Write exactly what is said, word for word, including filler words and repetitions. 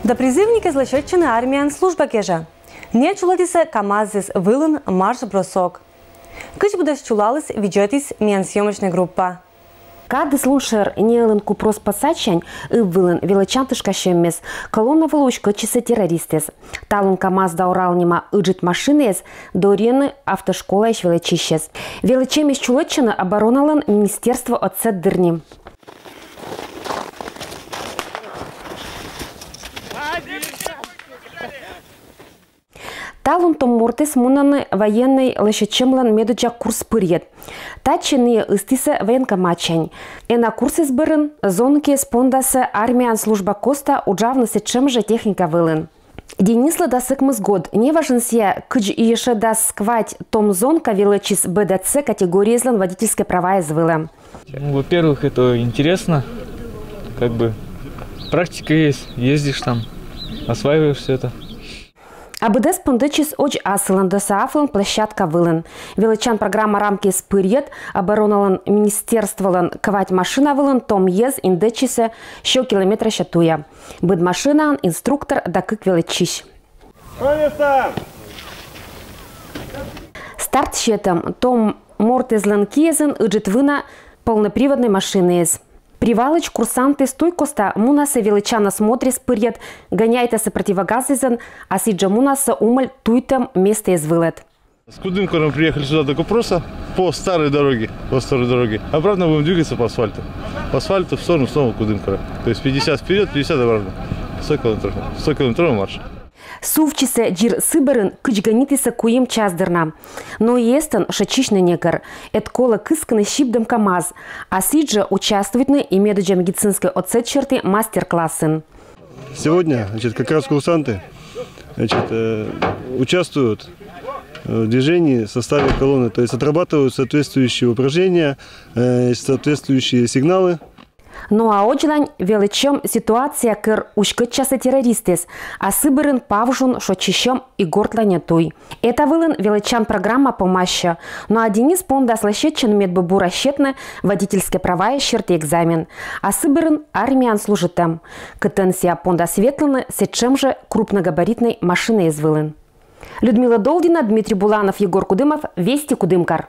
Да призывникез лӧсьӧдчӧны армияын служба кежӧ. Найӧ чулӧдісӧ КамАЗ-ыс вылын марш-бросок. Кыдз быдӧс чулаліс, видзӧдіс миян съёмочнӧй группа. Кадыс лун шӧр неылын Купрос посадкаын, Ыб вылын, велӧдчан тышкасьӧммес колонна вылӧ уськӧдчисӧ террористъяс. Талун КамАЗ да Урал нима ыджыд машинаӧс дорйӧны автошколаысь велӧдчысьяс. Велӧдчӧмысь чулӧдчӧны обороналӧн министерство отсӧг дырйи. Талун том мортыс мунӧны военнӧй лӧсьӧдчӧмлӧн медодзза курс пырйӧд. Татчӧ найӧ ыстісӧ военкоматсянь. Ӧні курсыс бӧрын зонкаыс пондасӧ армияын служба коста уджавны сэтшӧм жӧ техника вылын. Денислы дас ӧкмыс год. Неважӧн сійӧ, кыдз ещӧ дас квайт том зонка велӧдчис Б Д Ц категориязлӧн водительскӧй праваыс вылӧ. Ну, во-первых, это интересно, как бы практика есть, ездишь там, осваиваешь все это. А быдӧс пондӧдчис Одз асылӧн ДОСААФ-лӧн площадка вылын. Велӧдчан программа рамкаыс пырйӧд обороналӧн министерстволӧн квайт машина вылын том йӧз индӧдчисӧ сё километрся туя. Быд машинаын инструктор да кык велӧдчысь. Старт сетӧм. Том мортыслӧн киязын ыджыд вына полноприводнӧй машинаыс. Привалысь курсантыс туй коста мунасӧ велӧдчан осмотрӧс пырйӧд, гоняйтасӧ противогазъясӧн, а сідзжӧ мунасӧ Умӧль туйтӧм местаыс вылӧ. С Кудымкара приехали сюда до Купроса по старой дороге, по старой дороге. Обратно будем двигаться по асфальту. По асфальту в сторону снова Кудымкара. То есть пятьдесят вперёд, пятьдесят обратно. Сто километров, сто километровый марш. Сувтчисӧ дзир сы бӧрын, кыдз гӧнитісӧ куим час дыр на. Но и этӧн шойччыны некор. Ӧд колӧ кыскыны сибдӧм КамАЗ, а сідзжӧ участвуйтны и медодзза медицинскӧй отсӧг серти мастер-классын. Сегодня, значит, как раз курсанты, значит, э, участвуют, э, в движении в составе колонны, то есть отрабатывают соответствующие упражнения, э, соответствующие сигналы. Но а Одзлань велӧдчӧм ситуация кӧр уськӧдчасӧ террористъяс, а сы бӧрын павшун шойччысьӧм и гортланьӧ туй. Этавылын велӧдчан программа помасьӧ, но а Денис пондас лӧсьӧдчыны, медбу бура сетны водительскӧй праваыс серти экзамен, а сы бӧрын армияын служитӧм, кытӧн сійӧ пондас ветлыны сэтшӧм жӧ крупногабаритнӧй машинаыс вылын. Людмила Долдина, Дмитрий Буланов, Егор Кудымов, «Вести», Кудымкар.